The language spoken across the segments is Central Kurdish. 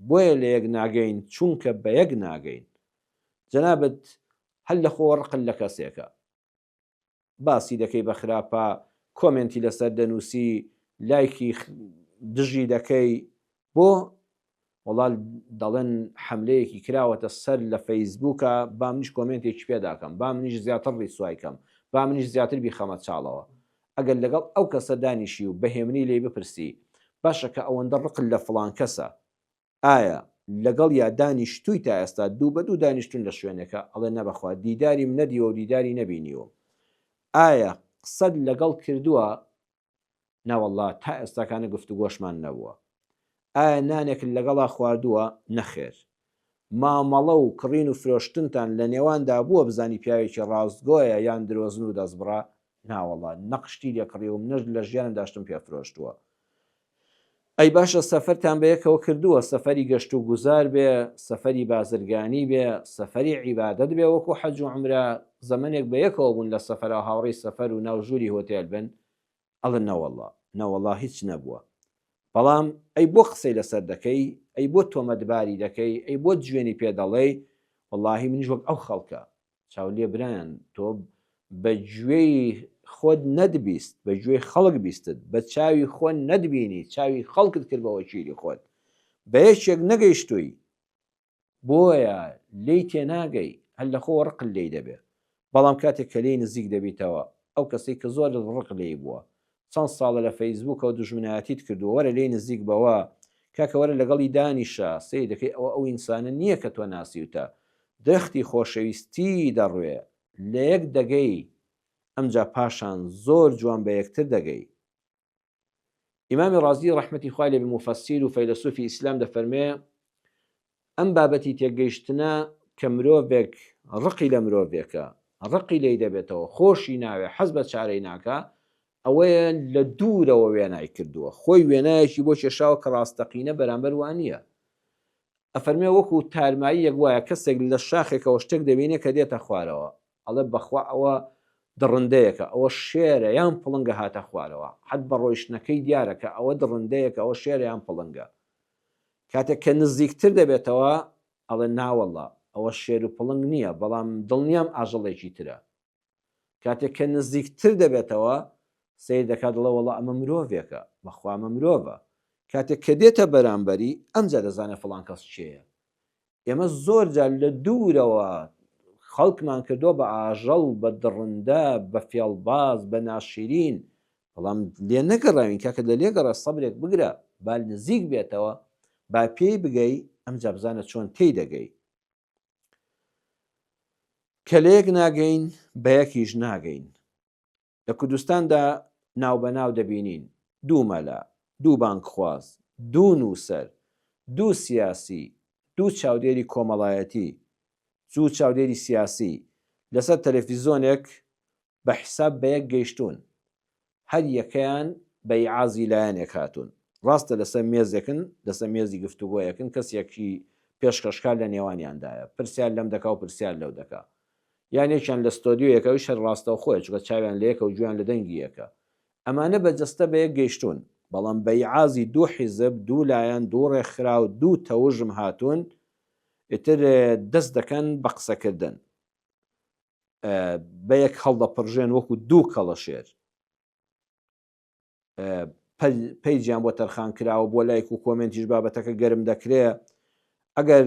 بۆیە لە یەک ناگەین چونکە بە یەک ناگەین. جەنابت هەر لە خۆوە ڕقت لە کەسێکە. باسی دەکەی بە خراپە، کۆمێنتی لەسەر دەنووسی، لایکی دژی دەکەی، بۆ؟ وەڵا دەڵێن حەملەیەکی کراوەتە سەر لە فەیسبووکە با منیش کۆمێنتێکی پێداکەم، با منیش زیاتر ڕیسوای کەم، با منیش زیاتر بیخەمە چاڵەوە. ئەگەر لەگەڵ ئەو کەسە دانیشی و بە هێمنی لێی بپرسی باشە کە ئەوەندە ڕقت لە فڵان کەسە، ئایا لەگەڵیا دانیشتووی تا ئێستا دوو بە دوو دانیشتوون لە شوێنێکا؟ ئەڵێ نە بەخوا دیداریم نەدیوە و دیداری نەبینیوم. ئایا قسەت لەگەڵ کردووە؟ نەوەڵڵا تا ئێستاکانە گفتوگۆشمان نەبووە. ئایا نانێکت لەگەڵا خواردووە؟ نەخێر. مامەڵە و کڕین و فرۆشتنتان لە نێواندا بووە بزانی پیاوێکی ڕاستگۆیە یان درۆزن و دەستبڕە؟ ناوەڵا نەق شتی لێ کڕیوم نەش لە ژیانمدا شتم پێ فرۆشتووە. ئەی باشە سەفەرتان بەیەکەوە کردووە سەفەری گەشت و گوزار بێ سەفەری بازرگانی بێ سەفەری عیبادەت بێ وەکو حەج و عومرە زەمەنێک بەیەکەوە بوون لە سەفەرا هاوڕێی سەفەر و ناو ژووری هۆتێل بن ئەڵێن نەوەڵا نەوەڵا هیچ نەبووە بەڵام ئەی بۆ قسەی لەسەر دەکەی ئەی بۆ تۆمەتباری دەکەی ئەی بۆ جوێنی پێ دەڵێی وەڵاهی منیش وەک ئەو خەڵکە چاو لێ برایان تۆ بە گوێی خۆت نەتبیست بە گوێی خەڵک بیستت بە چاوی خۆ نەتبینی چاوی خەڵکت کرد بە وەکیلی خۆت بە یەکێک نەگەیشتووی بۆیە لێی تێناگەی هەر لە خۆوە ڕقت لێی دەبێ بەڵام کاتێک کە لێی نزیک دەبیتەوە ئەو کەسەی کە زۆرت ڕق لێی بووە چەند ساڵە لە فەیسبووکەوە دوژمنایەتیت کردووە وەرە لێی نزیک بەوە کاکە وەرە لەگەڵی دانیشە سەیر دەکەی ئەوە ئەو ئینسانە نییە کە تۆ ناسیوتە درەختی خۆشەویستی دەڕوێ لەیەک دەگەی ئەمجا پاشان زۆر جوان بە یەکتر دەگەی. ئیمامی ڕازی ڕەحمەتی خوای لێبێ موفەسیر و فەیلەسوفی ئیسلام دەفەرمێ ئەم بابەتی تێگەیشتنە کە مرۆڤێک ڕقی لە مرۆڤێکە ڕقی لێی دەبێتەوە خۆشی ناوێ حەز بە چارەی ناکا ئەوەیە لە دوورەوە وێنای کردووە خۆی وێنایەکی بۆ کێشاوە کە ڕاستەقینە بەرامبەر وانییە ئەفەرمێ وەکو تارماییەک وایە کەسێک لە شاخێکەوە شتێک دەبینێ کە دێتە خوارەوە ئەڵێ بەخوا ئەوە دڕندەیەکە ئەوە شێرە یان پڵنگە هاتە خوارەوە حەد بە ڕۆیشتنەکەی دیارە کە ئەوە دڕندەیەکە ئەوە شێرە یان پڵنگە کاتێک کە نزیکتر دەبێتەوە ئەڵێ ناوەڵا ئەوە شێر و پڵنگ نییە بەڵام دڵنیام ئاژەڵێکی ترە کاتێک کە نزیکتر دەبێتەوە سیر دەکات دەڵێ وەڵا ئەمە مرۆڤێکە بەخوا ئەمە مرۆڤە کاتێک کە دێتە بەرامبەری ئەمجا دەزانێت فڵان کەس کێیە ئێمە زۆر جار لە دوورەوە خەڵکمان کردووە بە ئاژەڵ، بە دڕندە، بە فێڵباز، بە ناشیرین، بەڵام لێ نەگەڕاوین کاکە لە لێگەڕێ سەبرێک بگرە با نزیک بێتەوە با پێی بگەی ئەمجا بزانە چۆن تێی دەگەی. کە لە یەک ناگەین بە یەکیش ناگەین. لە کوردستاندا ناوبەناو دەبینین دوو مەلا، دوو بانگخواز، دوو نووسەر، دوو سیاسی، دوو چاودێری کۆمەڵایەتی، دوو چاودێری سیاسی لەسەر تەلەفیزۆنێک بە حیساب بە یەک گەیشتوون، هەر یەکەیان بە ئیعازی لایەنێک هاتوون. ڕاستە لەسەر مێزێکن، لەسەر مێزی گفتوگۆیەکن، کەسێکی پێشکەشکار لە نێوانیاندایە، پرسیار لەم دەکا و پرسیار لەو دەکا. یان یەکیان لە ستۆدیۆیەکە ئەویش هەر ڕاستەوخۆیە چونکە چاویان لە یەکە و گوێیان لە دەنگی یەکە. ئەمانە بە جەستە بە یەک گەیشتوون، بەڵام بە ئیعازی دوو حیزب، دوو لایەن، دوو ڕێکخراو، دوو تەوژم هاتوون، ئیتر دەست دەکەن بە قسەکردن. بە یەک هەڵدەپڕژێن وەکو دوو کەڵەشێر. پەیجیان بۆ تەرخان کراوە بۆ لایک و کۆمێنتیش بابەتەکە گەرم دەکرێ ئەگەر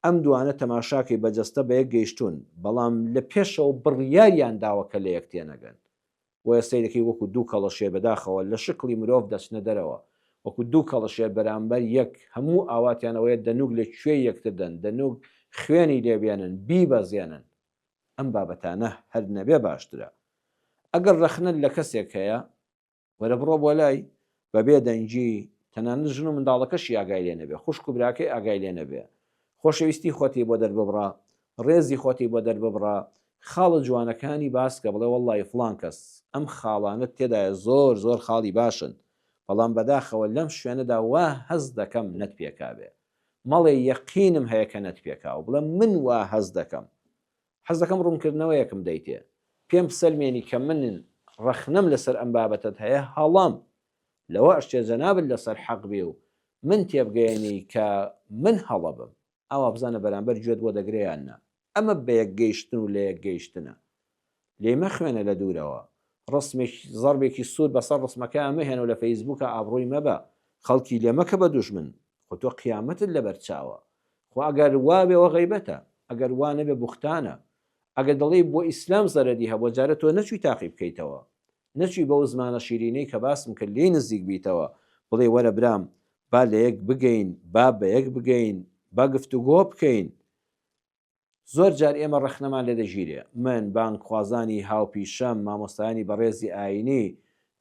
ئەم دوانە تەماشاکەی بە جەستە بە یەک گەیشتوون بەڵام لە پێشەوە بڕیاریان داوە کە لە یەک تێنەگەن بۆیە سەیرەکەی وەکو دوو کەڵەشێر بەداخەوە لە شکڵی مرۆڤ دەچنە دەرەوە وەکو دوو کەڵەشێر بەرامبەر یەک هەموو ئاواتیان ئەوەیە دەنوک لە کوێی یەکتر دەن دەنوک خوێنی لێبێنن بیبەزێنن ئەم بابەتانە هەر نەبێ باشترە. ئەگەر ڕەخنەت لە کەسێک هەیە، وەرە بڕۆ بۆ لای، بە بێ دەنگی، تەنانەت ژن و منداڵەکەشی ئاگای لێ نەبێ، خوشک و براکەی ئاگای لێ نەبێ، خۆشەویستی خۆتی بۆ دەرببڕە، ڕێزی خۆتی بۆ دەرببڕە، خاڵە جوانەکانی باس کە، بڵێ وەڵڵاهی فڵان کەس ئەم خاڵانەت تێدایە زۆر زۆر خاڵی باشن، بەڵام بەداخەوە لەم شوێنەدا وا هەست دەکەم نەتپێکابێ. مەڵێ یەقینم هەیە کە نەتپێکاوە، بڵێ من وا هەست دەکەم. حەز دەکەم ڕوونکردنەوەیەکم دەیتێ. پێم بسەلمێنی کە من ڕەخنەم لەسەر ئەم بابەتەت هەیە، هەڵەم. لەوە ئەشچێ جەنابت لەسەر حەق بی و. من تێبگەیەنی کە من هەڵە بم، ئاوا بزانە بەرامبەر گوێت بۆ دەگرێ یان نا. ئەمە بەیەک گەیشتن و لەیەک گەیشتنە. لێی مەخوێنە لە دوورەوە. ڕسمێک زەربێکی سوور بەسەر ڕسمەکەیا مەهێنە و لە فەیسبووکا ئابڕووی مەبە. خەڵکی لێ مەکە بە دوژمن. خۆ تۆ قیامەتت لەبەر چاوە. خۆ ئەگەر وابێ ئەوە غەیبەتە. ئەگەر وا نەبێ بوختانە. ئەگەر دەڵێی بۆ ئیسلام زەرەری هەبووە جارێ تۆ نەچووی تاقی بکەیتەوە. نەچووی بەو زمانە شیرینەی کە باسم کرد لێی نزیک بیتەوە بڵێی وەرە برام با لەیەک بگەین، با بەیەک بگەین، با گفتوگۆ بکەین. زۆر جار ئێمە ڕەخنەمان لێ دەگیرێ، من، بانگخوازانی هاوپیشەم، مامۆستایانی بەڕێزی ئایینی،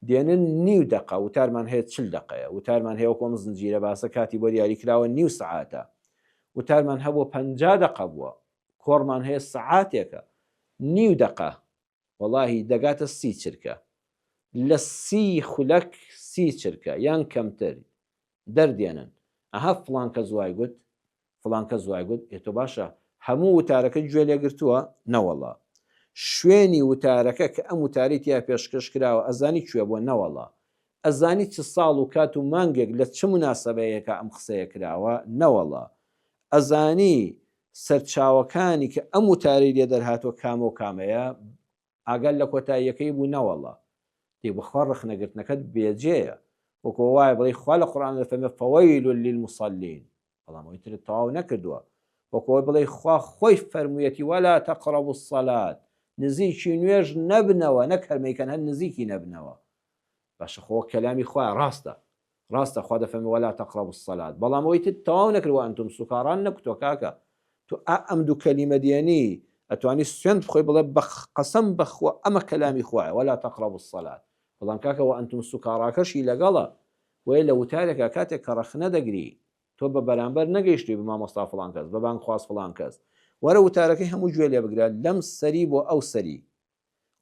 دێنن نیو دەقە، وتارمان هەیە چل دەقەیە، وتارمان هەیە وەکو ئەم زنجیرە باسە کاتی بۆ دیاری کراوە نیو سەعاتە، وتارمان هەبووە 50 دەقە بووە، کۆڕمان هەیە سەعاتێکە، نیو دەقە، وەڵاهی دەگاتە سی چرکە، لە سی خولەک سی چرکە یان کەمتر دەردێنن، ئەها فڵان کەس وای گوت، فڵان کەس وای گوت، ئێ تۆ باشە هەموو وتارەکەت گوێ لێ گرتووە؟ نەوەڵا. شوێنی وتارەکە کە ئەم وتارەی تیا پێشکەش کراوە ئەزانی کوێ بووە؟ نەوەڵا. ئەزانی چ ساڵ و کات و مانگێک لە چ موناسەبەیەکا ئەم قسەیە کراوە؟ نەوەڵا. ئەزانی سەرچاوەکانی کە ئەم وتارەی لێ دەرهاتووە کامە و کامەیە؟ ئاگات لە کۆتاییەکەی بوو نەوەڵا. دەی بەخوا ڕەخنەگرتنەکەت بێجێیە. وەکو وایە بڵێی خوا لە قورئاندا دەفەرمێ فویل للمصلین بەڵام ئەوەی ترت تەواو نەکردووە. وەکو ئەوەی بڵێی خوا خۆی فەرموویەتی ولا تقربوا الصلاة نزیکی نوێژ نەبنەوە نەک هەر مەیکەن هەر نزیکی نەبنەوە. باشە خۆ کەلامی خوایە ڕاستە ڕاستە خوا دەفەرمێ ولا تقربوا الصلاة بەڵام ئەوەی تر تەواو نەکرد وانتم سکاران نەکوتوە کاکە تۆ ئا ئەم دوو کەلیمە دێنی ئەتوانی سوێند بخۆی بڵێ بە قەسەم بەخوا ئەمە کەلامی خوایە ولا تقربوا الصلاة بەڵام کاکە وانتم سکاراکەشی لەگەڵە بۆیە لە وتارێکا کاتێک کە ڕەخنە دەگری تۆ بە بەرامبەر نەگەیشتوی بە مامۆستا فڵان کەس بە بانگخواز فڵان کەس وەرە وتارەکەی هەموو گوێ لێ بگرە لەم سەری بۆ ئەو سەری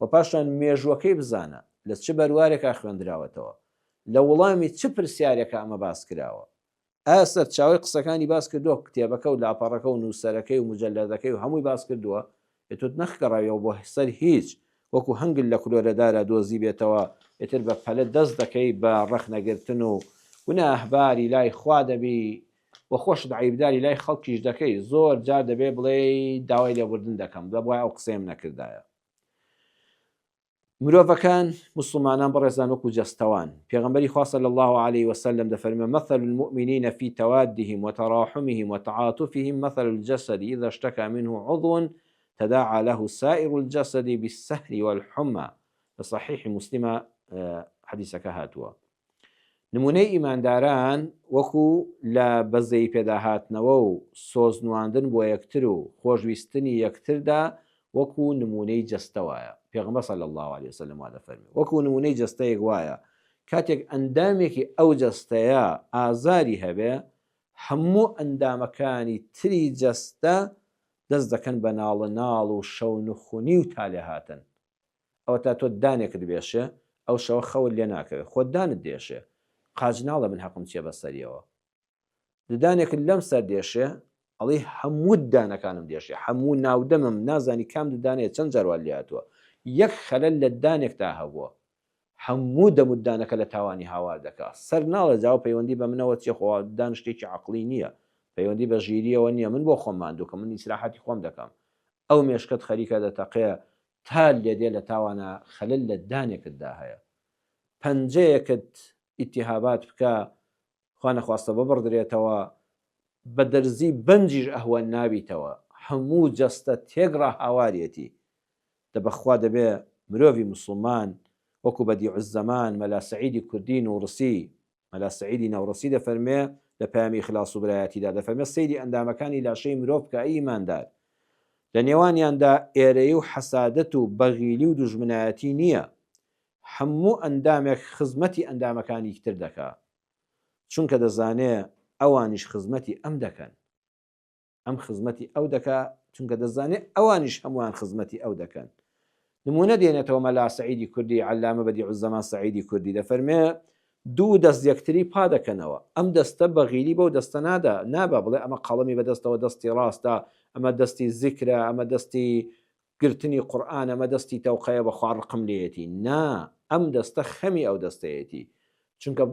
و پاشان مێژووەکەی بزانە لە چ بەروارێکا خوێندراوەتەوە، لە وڵامی چ پرسیارێکا ئەمە باس کراوە؟ ئایا سەرچاوەی قسەکانی باس کردووە، کتێبەکە و لاپەڕەکە و نووسەرەکەی و موجەلەدەکەی و هەمووی باس کردووە؟ ئێ تۆ نەخگەڕاویەوە بۆ سەر هیچ، وەکو هەنگل لە کلۆرەدارا دۆزیبێتەوە، ئیتر بە پەلە دەست دەکەی بە ڕەخنەگرتن و گوناهباری لای خوا دەبی و خۆشت عەیبداری لای خەڵکیش دەکەی، زۆر جار دەبێ بڵێی داوای لێبوردن دەکەم، دەبوایە ئەو قسەیەم نەکردایە. مرۆڤەکان، موسڵمانان بەڕێزان وەکو جەستەوان، پێغەمبەری خوا صلی اللە علیە وسلم دەفەرموێ، مثل المؤمنین فی توادهم وتراحمهم وتعاطفهم مثل الجسد اذا اشتکا منه عضو تداعی له سائر الجسد بالسهر والحمى، لە صحیح مسلمە حەدیسەکە هاتووە. نموونەی ئیمانداران وەکو لە بەزەیی پێداهاتنەوە و سۆز نواندن بۆ یەکتر و خۆشویستنی یەکتردا وەکو نموونەی جەستە وایە، پێغەمبەر صلی اللە علیە وسلم وا دەفەرموێ، وەکو نموونەی جەستەیەک وایە کاتێک ئەندامێکی ئەو جەستەیە ئازاری هەبێ هەموو ئەندامەکانی تری جەستە دەست دەکەن بە ناڵە ناڵ و شەونخونی و تالێهاتن. ئەوەتا تۆ دانێکت بێشێ ئەو شەوە خەوت لێ ناکەوێ خۆت دانت دێشێ قاچ ناڵێ من هەقم چیە بەسەریەوە ددانێکت لەم سەر دێشێ ئەڵێی هەموو دانەکانم دێشێ هەموو ناودەمم نازانی کام ددانەیە چەند جار وات لێهاتووە یەک خەلەل لە دانێکتا هەبووە هەموو دەم و دانەکە لە تاوانی هاوار دەکا سەر ناڵێ جاوە پەیوەندی بە منەوە چیە خۆ دان شتێکی عەقڵی نییە پەیوەندی بە ژیریەوە نییە من بۆ خۆم ماندووکەم من ئیسراحەتی خۆم دەکەم ئەو مێشکەت خەریکە دەتەقێ تا لێدێ لە تاوانا خەلەل لە دانێکت دا هەیە پەنجەیەکت ئیتیهابات بکا خوا نەخواستە ببڕدرێتەوە بە دەرزی بەنجیش ئەهوەن نابیتەوە هەموو جەستە تێکڕا هاواریەتی دە بەخوا دەبێ مرۆڤی موسڵمان وەکو بەدیعوززەمان مەلا سەعیدی کوردی نوڕسی مەلا سەعیدی نەوڕەسی دەفەرموێ لە پەیامی ئیخلاص و برایەتیدا دەفەرموێ سەیری ئەندامەکانی لاشەی مرۆڤ بکە ئەی ئیماندار لە نێوانیاندا ئێرەیی و حەسادەت و بەغیلی و دوژمنایەتی نییە هەموو ئەندامێک خزمەتی ئەندامەکانی تر دەکا چونکە دەزانێ ئەوانیش خزمەتی ئەم دەکەن. ئەم خزمەتی ئەو دەکا چونکە دەزانێ ئەوانیش هەمووان خزمەتی ئەو دەکەن. نموونە دێنێتەوە مەلا سەعیدی کوردی، عەلامە بەدیعوززەمان سەعیدی کوردی دەفەرموێ، دوو دەست یەکتری پا دەکەنەوە، ئەم دەستە بەغیلی بەو دەستە نادا، نابا بڵێ ئەمە قەڵەمی بەدەستەوە دەستی ڕاستە، ئەمە دەستی زیکرە، ئەمە دەستی گرتنی قورئانە، ئەمە دەستی تەوقەیە بەخوا ڕقم لێیەتی، نا، ئەم دەستە خەمی ئەو دەستەیەتی. چونکە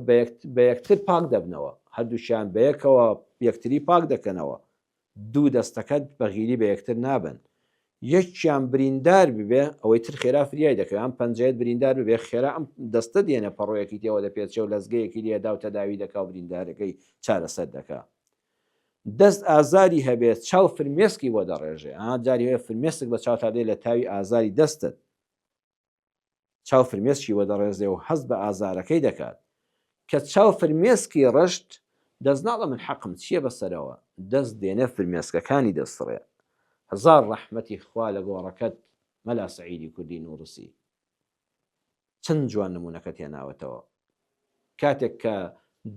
بە یەکتر پاک دەبنەوە، هەردووکیان بەیەکەوە یەکتری پاک دەکەنەوە، دوو دەستەکەت بەغیلی بە یەکتر نابن، یەکیان بریندار ببێ ئەوەی تر خێرا فریای دەکەوێ، ئەم پەنجەیەت بریندار ببێ خێرا ئەم دەستە دێنێ پەڕۆیەکی تێوە دەپێچێ و لەزگەیەکی لێدا و تەداوی دەکا و بریندارەکەی چارەسەر دەکا. دەست ئازاری هەبێ چاو فرمێسکی بۆ دەڕێژێ، ها جاری هەیە فرمێسک بە چاوتا دێ لە تاوی ئازاری دەستت. چاو فرمێسکی بۆ دەڕێزێ و هەست بە ئازارەکەی دەکات. کە چاو فرمێسکی ڕشت، دەست ناڵێ من حەقم چییە بەسەرەوە، دەست دێنێ فرمێسکەکانی دەسڕێ. هەزار ڕەحمەتی خوا لە گۆڕەکەت مەلا سەعیدی کوردی نوڕسی. چەند جوان نموونەکەت هێناوەتەوە. کاتێک کە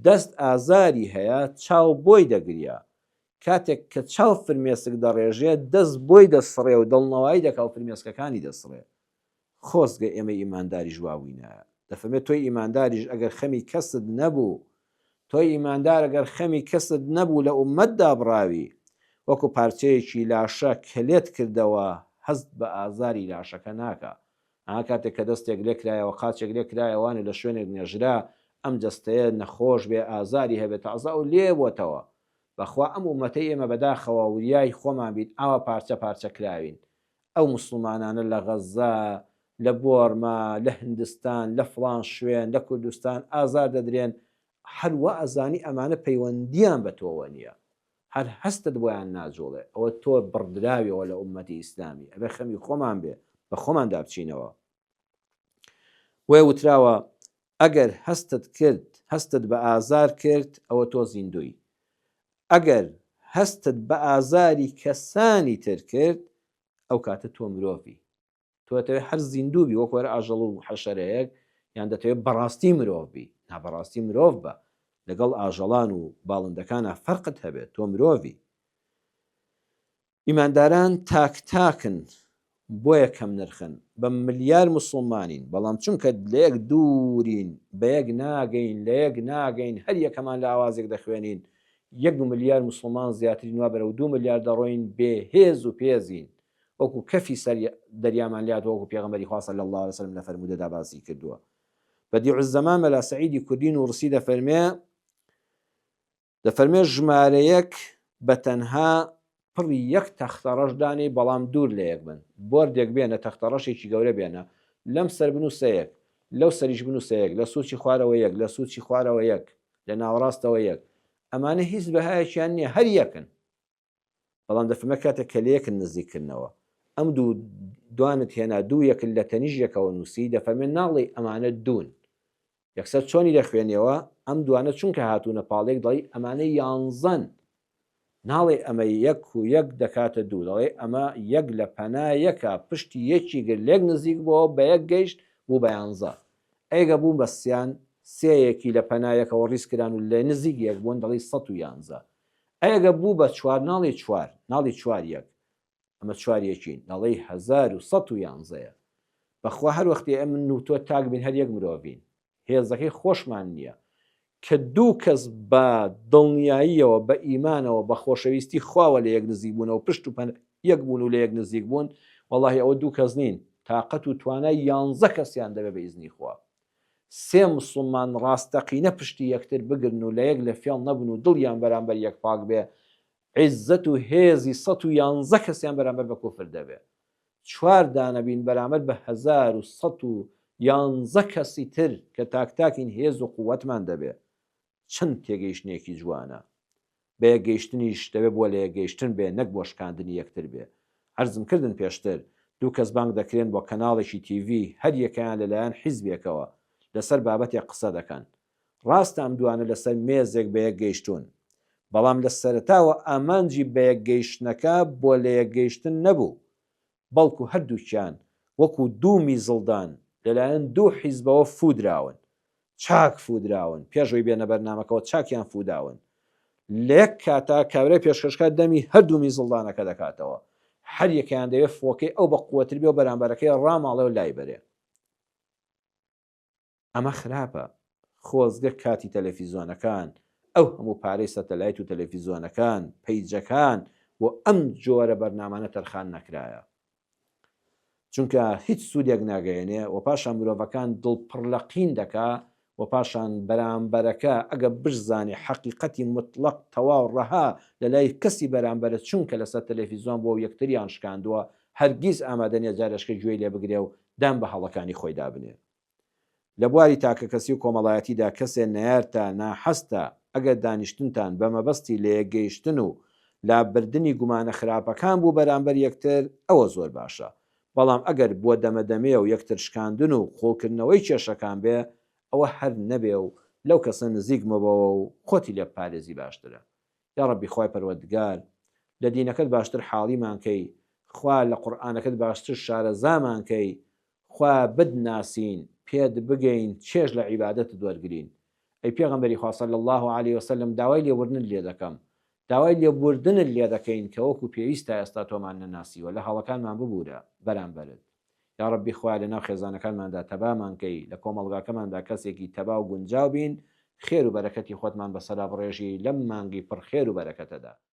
دەست ئازاری هەیە چاو بۆی دەگریا. کاتێک کە چاو فرمێسک دەڕێژێ دەست بۆی دەسڕێ و دڵنەوایی دەکا و فرمێسکەکانی دەسڕێ. خۆزگە ئێمەی ئیمانداریش وا بووینایە. دەفەرمێ تۆی ئیمانداریش ئەگەر خەمی کەست نەبوو، تۆی ئیماندار ئەگەر خەمی کەست نەبوو لە ئوممەت دابڕاوی، وەکو پارچەیەکی لاشە کە لێت کردەوە هەست بە ئازاری لاشەکە ناکا. ئا کاتێک کە دەستێک لێ کرایەوە قاچێک لێ کرایەوە وانە لە شوێنێک نێژرا ئەم جەستەیە نەخۆش بێ ئازاری هەبێ تازە ئەو لێ بۆتەوە بەخوا ئەم ئومەتەی ئێمە بەداخەوە وریای خۆمان بین ئاوا پارچە پارچە کراوین ئەو موسڵمانانە لە غەزە لە بۆرما لە هندستان لە فڵان شوێن لە کوردستان ئازار دەدرێن هەر وا ئەزانی ئەمانە پەیوەندیان بە تۆوە نییە هەر هەستت بۆیان ناجوڵێ ئەوە تۆ بڕدراویەوە لە ئوممەتی ئیسلامی ئەبێ خەمی خۆمان بێ بە خۆماندا بچینەوە بۆیە وتراوە ئەگەر هەستت کرد هەستت بە ئازار کرد ئەوە تۆ زیندووی ئەگەر هەستت بە ئازاری کەسانی تر کرد ئەو کاتە تۆ مرۆڤی تۆ دەتەوێت هەر زیندوو بی وەکو هەر ئاژەڵ و حەشەرەیەک یان دەتەوێت بەڕاستی مرۆڤ بی؟ نا بەڕاستی مرۆڤ بە لەگەڵ ئاژەڵان و باڵندەکانا فەرقت هەبێت تۆ مرۆڤی. ئیمانداران تاک تاکن بۆیە کەم نرخن بە ملیار موسڵمانین بەڵام چونکە لەیەک دوورین بەیەک ناگەین لەیەک ناگەین هەر یەکەمان لە ئاوازێک دەخوێنین یەک ملیار موسڵمان زیاترین وا بەرەو دوو ملیار دەڕۆین بێ هێز و پێزین وەکو کەفی سەر دەریامان لێ هاتووە وەکو پێغەمبەری خوا صلی اللە علیە وسلم لە فەرموودەدا باسی کردووە بدیع الزمان مەلا سەعیدی کوردی نوڕسی دەفەرمێ دەفەرمێ ژمارە یەک بە تەنها پڕی یەک تەختە ڕەش دانێی بەڵام دوور لە یەک بن بۆردێک بێنە تەختە ڕەشێکی گەورە بێنە لەم سەر بنووسە یەک لەو سەریش بنووسە یەک لە سوچی خوارەوە یەک لە سوچی خوارەوە یەک لە ناوەڕاستەوە یەک ئەمانە هیچ بەهایەکیان نییە هەر یەکن بەڵام دەفەرمێ کاتێک کە لەیەکن نزیک کردنەوە ئەم دوو دوانت هێنا دوو یەکن لە تەنیش یەکەوە نووسی دەفەرمێ ناڵێی ئەمانە دوون یەکسەر چۆنی دەخوێنیەوە ئەم دوانە چونکە هاتوونە پاڵێک دەڵی ئەمانە یانزەن ناڵێ ئەمە یەک و یەک دەکاتە دوو دەڵێ ئەمە یەک لە پەنا یەکە پشتی یەکی گر لێک نزیک بۆ بە یەک گەیشت بوو بە یانزە ئەیگە بوون بە سیان سێیەکی لە پەنا یەکەوە ڕیز کران و لە نزیک یەک بوون دەڵی 111 ئەگە بوو بە چوار ناڵی چوار ناڵی چوار یەک ئەمە چوار یەکین ناڵێی 1111یە بەخوا هەر وەختی ئەمن و تۆ تاک بین هەر یەک مرۆڤین هێزەکەی خۆشمان نییە کە دوو کەس بە دڵنیاییەوە بە ئیمانەوە بە خۆشەویستی خواوە لە یەک نزیک بوونەوە پشت و پەن یەک بوون و لە یەک نزیک بوون وەڵاهی ئەوە دوو کەس نین تاقەت و توانای یانزە کەسیان دەبێ بە ئیزنی خوا سێ موسڵمان ڕاستەقینە پشتی یەکتر بگرن و لە یەک لە فێڵ نەبن و دڵیان بەرامبەر یەک پاک بێ، عیززەت و هێزی 111 کەسیان بەرامبەر بە کوفر دەبێ. چوار دانە بین بەرامبەر بە 1111 کەسی تر کە تاک تاکین هێز و قووەتمان دەبێ. چەند تێگەیشتنێکی جوانە. بەیەکگەیشتنیش دەبێ بۆ لەیەکگەیشتن بێ نەک بۆ شکاندنی یەکتر بێ. عەرزم کردن پێشتر، دوو کەس بانگ دەکرێن بۆ کەناڵێکی تیڤی هەر یەکەیان لەلایەن حیزبێکەوە لەسەر بابەتێک قسە دەکەن. ڕاستە ئەم دوانە لەسەر مێزێک بەیەکگەیشتوون. بەڵام لە سەرەتاوە ئامانجی بەیەکگەیشتنەکە بۆ لەیەکگەیشتن نەبوو. بەڵکو هەردووکیان وەکو دوو میزڵدان لەلایەن دوو حیزبەوە فوودراون. چاک فوودراون، پێش ئەوەی بێنە بەرنامەکەوە چاکیان فووداون. لە یەک کاتا کابرای پێشکەشکار دەمی هەردوو میزڵدانەکە دەکاتەوە. هەر یەکەیان دەیەوێ فووەکەی ئەو بە قووەتر بێ و بەرامبەرەکەی ڕاماڵێ و لای بەرێ. ئەمە خراپە. خۆزگە کاتی تەلەفیزۆنەکان، ئەو هەموو پارەی سەتەلایت و تەلەفیزۆنەکان، پەیجەکان بۆ ئەم جۆرە بەرنامانە تەرخان نەکرایە. چونکە هیچ سوودێک ناگەیەنێ و پاشان مرۆڤەکان دڵ پڕ لە قین دەکا و. و پاشان بەرامبەرەکە ئەگە بشزانێ حەقیقەتی موتڵەق تەواو ڕەها لە لای کەسی بەرامبەرە چونکە لەسەر تەلەفیزۆن بووە و یەکتریان شکاندووە هەرگیز ئامادە نیە جارێشکە گوێی لێ بگرێ و دان بە هەڵەکانی خۆیدا بنێ. لە بواری تاکەکەسی و کۆمەڵایەتیدا کەسێ نەیارتە، ناحەزتە، ئەگەر دانیشتنتان بە مەبەستی لەیەکگەیشتن و لابردنی گومانە خراپەکان بوو بەرامبەر یەکتر ئەوە زۆر باشە، بەڵام ئەگەر بۆ دەمەدەمێ و یەکتر شکاندن و قوڵکردنەوەی کێشەکان بێ ئەوە هەر نەبێ و لەو کەسە نزیک مەبەوە و خۆتی لێ بپارێزی باشترە. یاڕەبی خوای پەروەردگار لە دینەکەت باشتر حاڵیمان کەی خوا لە قورئانەکەت باشتر شارەزامان کەی خوایە بتناسین پێت بگەین چێژ لە عیبادەتت وەرگرین ئەی پێغەمبەری خوا صلی اللە علیە وسلم داوای لێبوردنت لێ دەکەم داوای لێبوردنت لێ دەکەین کە وەکو پێویست تا ئێستا تۆمان نەناسیوە لە هەڵەکانمان ببورە بەرامبەرت یاڕەبی خوایە لەناو خێزانەکانماندا تەبامان کەی لە کۆمەڵگاکەماندا کەسێکی تەبا و گونجاو بین خێر و بەرەکەتی خۆتمان بەسەرا بڕێژی لەم مانگی پڕ خێر و بەرەکەتەدا.